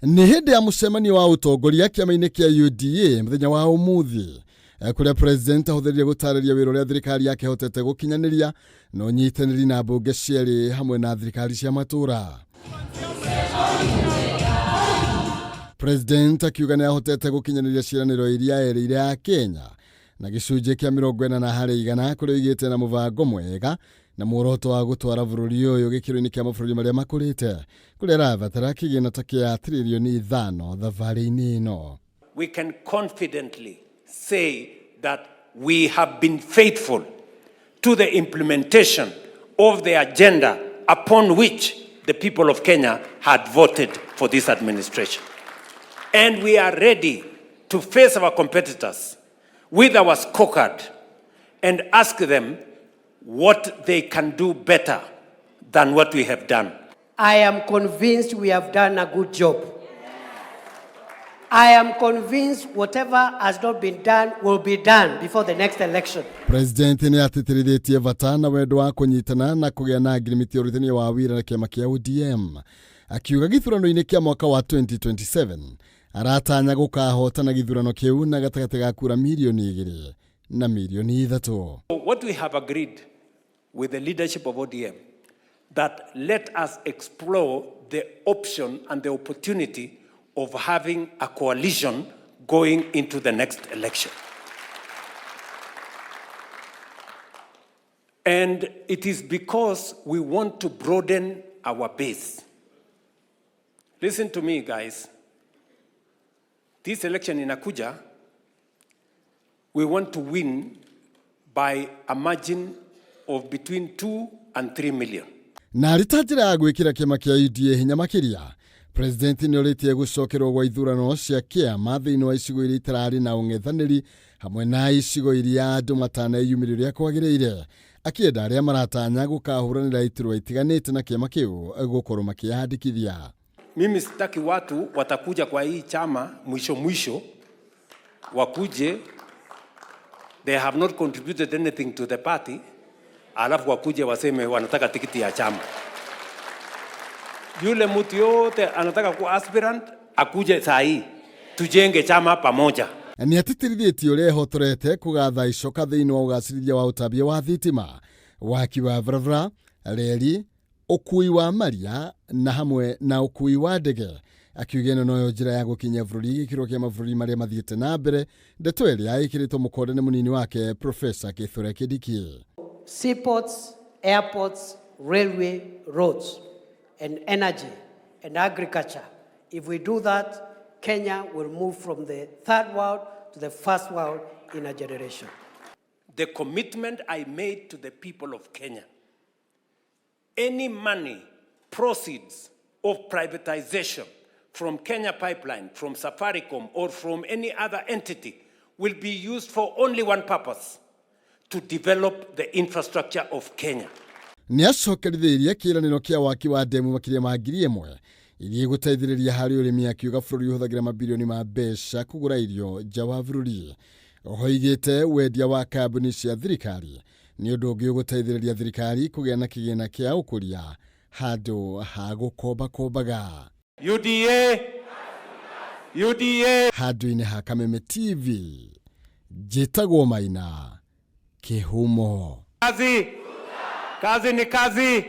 Nĩ hĩndĩ ya mũcemanio wa ũtongoria kĩama-inĩ kĩa UDA mũthenya wa ũmũthĩ kũrĩa president ahũthĩrire gũtarĩria wĩra ũrĩa thirikari yake ĩhotete gũkinyanĩria na ũnyitanĩri na mbunge cierĩ hamwe na thirikari cia matũra. President akiuga nĩ ahotete gũkinyanĩria ciĩranĩro iria erĩire a Kenya na gĩcunjĩ kĩa 40% kũrĩa oigĩte na mũbango mwega na muoroto wa gũtwara bũrũri ũyũ gĩkĩro-inĩ kĩa mabũrũri marĩa makũrĩte kũrĩa arabatara kĩgĩna ta kĩa tiririoni 5 thabarĩ-inĩ ĩno. We can confidently say that we have been faithful to the implementation of the agenda upon which the people of Kenya had voted for this administration. And we are ready to face our competitors with our scorecard and ask them what they can do better than what we have done. I am convinced we have done a good job. I am convinced whatever has not been done will be done before the next election. President nĩ atĩtĩrithĩtie bata na wendo wa kũnyitana na kũgĩa na ngirimiti ya ũrutithania wa wĩra na kĩama kĩa ODM, akiuga gĩthurano-inĩ kĩa mwaka wa 2027 aratanya gũkahotana gĩthurano kĩu na gatagatĩ ga kura 2 milioni na 3 milioni. What we have agreed with the leadership of ODM, that let us explore the option and the opportunity of having a coalition going into the next election. And it is because we want to broaden our base. Listen to me, guys. This election inakuja, we want to win by a margin of between 2 and 3 million. Na arĩ ta njĩra ya gwĩkĩra kĩama kĩa UDA hinya makĩria, president nĩ orĩtie gũcokerwo gwa ithurano cia kĩama thĩinĩ wa icigo iria itararĩ na ũng'ethanĩri hamwe na icigo iria andũ mataneyumĩria ũrĩa kwagĩrĩire, akĩenda arĩa maratanya gũkahũranĩra iturwa itiganĩte na kĩama kĩu gũkorwo makĩyandĩkithia. Mimi sitaki watu watakuja kwa hii chama mwisho mwisho wakuje, they have not contributed anything to the party, alafu wakuje waseme wanataka tikiti ya chama. Yule mtu yote anataka kuwa aspirant akuje saa hii tujenge chama pamoja. Nĩ atĩtĩrithĩtie ũrĩa ehotorete kũgatha icoka thĩinĩ wa ũgacĩrithia wa ũtambia wa thitima, waki wa barabara, reri, ũkui wa maria na hamwe na ũkui wa ndege, akiuga ĩno noyo njĩra ya gũkinyia bũrũri gĩkĩro kĩa mabũrũri marĩa mathiĩte na mbere, ndeto ĩrĩa ĩkĩrĩtwo mũkonde nĩ mũnini wake Profesa Kithure Kindiki. Seaports, airports, railway, roads, and energy and agriculture. If we do that, Kenya will move from the third world to the first world in a generation. The commitment I made to the people of Kenya, any money, proceeds of privatization from Kenya Pipeline, from Safaricom, or from any other entity will be used for only one purpose, to develop the infrastructure of Kenya. Nĩ acokerithĩirie kĩĩranĩro kĩa waki wa ndemu makĩria ma 1,000 iria igũteithĩrĩria harĩ ũrĩmi, akiuga bũrũri ũhũthagĩra mabirioni ma mbeca kũgũra irio nja wa bũrũri. Oho oigĩte wendia wa kambuni cia thirikari nĩ ũndũ ũngĩ ũgũteithĩrĩria thirikari kũgĩa na kĩgĩna kĩa ũkũria handũ ha gũkombakombaga. UDA! UDA! Handũ-inĩ ha Kameme TV, njĩtagwo Maina Kĩhumo. Kazi! Kazi ni kazi!